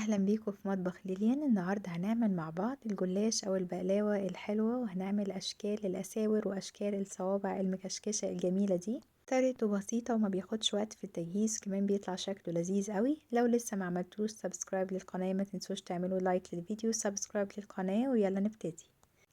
أهلا بيكم في مطبخ ليليان. النهاردة هنعمل مع بعض الجلاش أو البقلاوة الحلوة، وهنعمل أشكال الأساور وأشكال الصوابع المكشكشة الجميلة دي. طريقته بسيطة وما بياخدش وقت في التجهيز، كمان بيطلع شكله لذيذ قوي. لو لسه ما عملتوش subscribe للقناة ما تنسوش تعملوا like للفيديو، subscribe للقناة، ويلا نبتدي.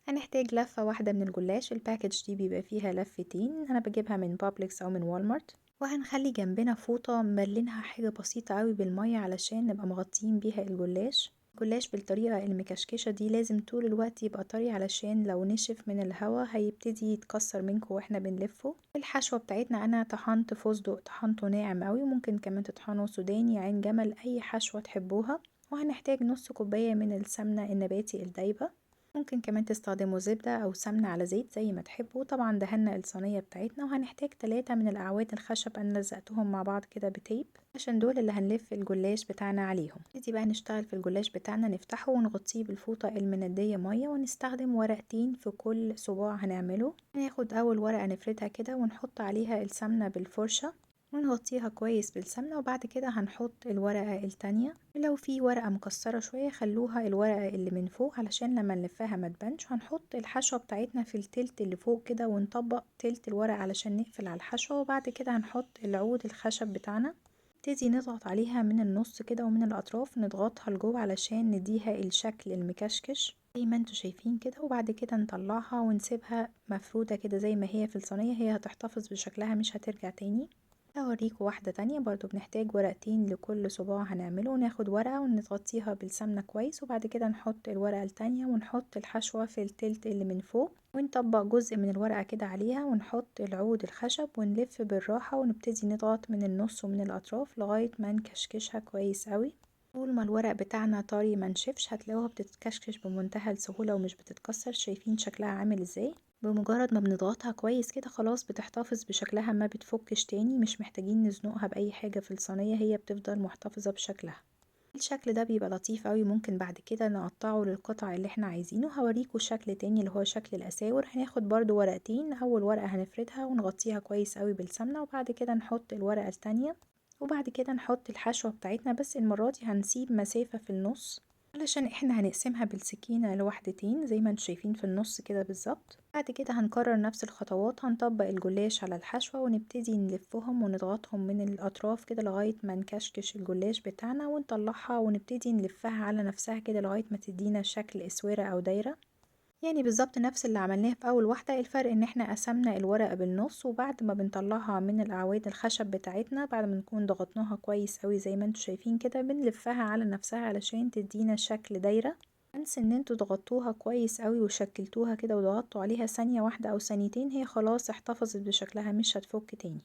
هنحتاج لفة واحدة من الجلاش، ال package دي بيبقى فيها لفتين، أنا بجيبها من Publix أو من Walmart. وهنخلي جنبنا فوطة مبلينها حاجة بسيطة قوي بالمية علشان نبقى مغطيين بيها الجلاش. الجلاش بالطريقة المكشكشة دي لازم طول الوقت يبقى طري، علشان لو نشف من الهوا هيبتدي يتكسر منكم واحنا بنلفه. الحشوة بتاعتنا انا طحنت فستق، طحنته ناعم قوي، وممكن كمان تطحنه سوداني، عين جمل، اي حشوة تحبوها. وهنحتاج نص كوباية من السمنة النباتي الدايبة، ممكن كمان تستخدموا زبدة أو سمنة على زيت زي ما تحبوا. طبعا دهنا الصينية بتاعتنا. وهنحتاج 3 من الأعواد الخشب، أنا لزقتهم مع بعض كده ب tape عشان دول اللي هنلف الجلاش بتاعنا عليهم. نبتدي بقى نشتغل في الجلاش بتاعنا، نفتحه ونغطيه بالفوطة المندية مية، ونستخدم ورقتين في كل صباع هنعمله. هناخد أول ورقة نفردها كده ونحط عليها السمنة بالفرشة ونغطيها كويس بالسمنة، وبعد كده هنحط الورقة التانية. لو في ورقة مكسرة شوية خلوها الورقة اللي من فوق علشان لما نلفها ما تبانش. هنحط الحشوة بتاعتنا في التلت اللي فوق كده ونطبق تلت الورقة علشان نقفل على الحشوة، وبعد كده هنحط العود الخشب بتاعنا. نبتدي نضغط عليها من النص كده ومن الأطراف، نضغطها لجوه علشان نديها الشكل المكشكش زي ما انتوا شايفين كده. وبعد كده نطلعها ونسيبها مفرودة كده زي ما هي في الصينية، هي هتحتفظ بشكلها مش هترجع تاني. هوريكم واحدة تانية برضو، بنحتاج ورقتين لكل صباع هنعمله. ناخد ورقة ونغطيها بالسمنة كويس، وبعد كده نحط الورقة التانية ونحط الحشوة في التلت اللي من فوق، ونطبق جزء من الورقة كده عليها، ونحط العود الخشب ونلف بالراحة، ونبتدي نضغط من النص ومن الأطراف لغاية ما نكشكشها كويس قوي. طول ما الورق بتاعنا طري ما نشفش هتلاقوها بتتكشكش بمنتهى السهولة ومش بتتكسر. شايفين شكلها عامل ازاي؟ بمجرد ما بنضغطها كويس كده خلاص بتحتفظ بشكلها، ما بتفكش تاني، مش محتاجين نزنقها بأي حاجة في الصينية، هي بتفضل محتفظة بشكلها. الشكل ده بيبقى لطيف قوي، ممكن بعد كده نقطعه للقطع اللي احنا عايزينه. هوريكم شكل تاني اللي هو شكل الأساور. هناخد برضو ورقتين، أول ورقة هنفردها ونغطيها كويس قوي بالسمنة، وبعد كده نحط الورقة التانية، وبعد كده نحط الحشوة بتاعتنا، بس المرة دي هنسيب مسافة في النص علشان احنا هنقسمها بالسكينة لوحدتين زي ما انتم شايفين في النص كده بالظبط. بعد كده هنكرر نفس الخطوات، هنطبق الجلاش على الحشوة ونبتدي نلفهم ونضغطهم من الأطراف كده لغاية ما نكشكش الجلاش بتاعنا، ونطلعها ونبتدي نلفها على نفسها كده لغاية ما تدينا شكل اسورة أو دايرة، يعني بالظبط نفس اللي عملناه في أول واحدة. الفرق إن احنا قسمنا الورقة بالنص، وبعد ما بنطلعها من الأعواد الخشب بتاعتنا بعد ما نكون ضغطناها كويس قوي زي ما انتم شايفين كده بنلفها على نفسها علشان تدينا شكل دايرة. انس ان انتوا ضغطتوها كويس قوي وشكلتوها كده وضغطتوا عليها ثانية واحدة أو ثانيتين، هي خلاص احتفظت بشكلها مش هتفك تاني.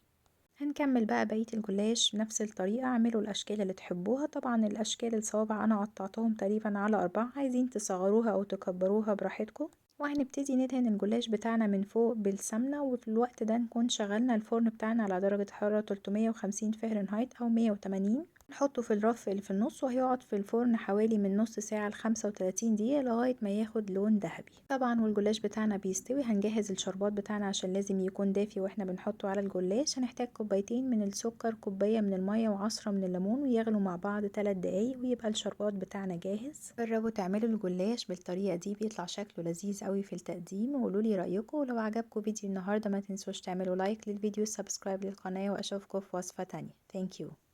هنكمل بقى بقية الجلاش بنفس الطريقة، اعملوا الأشكال اللي تحبوها. طبعا الأشكال الصوابع أنا قطعتهم تقريبا على 4، عايزين تصغروها أو تكبروها براحتكم. وهنبتدي ندهن الجلاش بتاعنا من فوق بالسمنة، وفي الوقت ده نكون شغلنا الفرن بتاعنا على درجة حرارة 350 فهرنهايت أو 180. نحطه في الرف اللي في النص، وهيقعد في الفرن حوالي من نص ساعة لخمسة وتلاتين دقيقة لغاية ما ياخد لون ذهبي. طبعا والجلاش بتاعنا بيستوي هنجهز الشربات بتاعنا عشان لازم يكون دافي واحنا بنحطه على الجلاش. هنحتاج كوبايتين من السكر، كوباية من المية، وعصرة من الليمون، ويغلوا مع بعض 3 دقايق ويبقى الشربات بتاعنا جاهز. جربوا تعملوا الجلاش بالطريقة دي، بيطلع شكله لذيذ قوي في التقديم. وقولوا لي رأيكم، ولو عجبكم فيديو النهاردة ما تنسوش تعملوا like للفيديو، subscribe للقناة، واشوفكم في وصفة تانية. Thank you.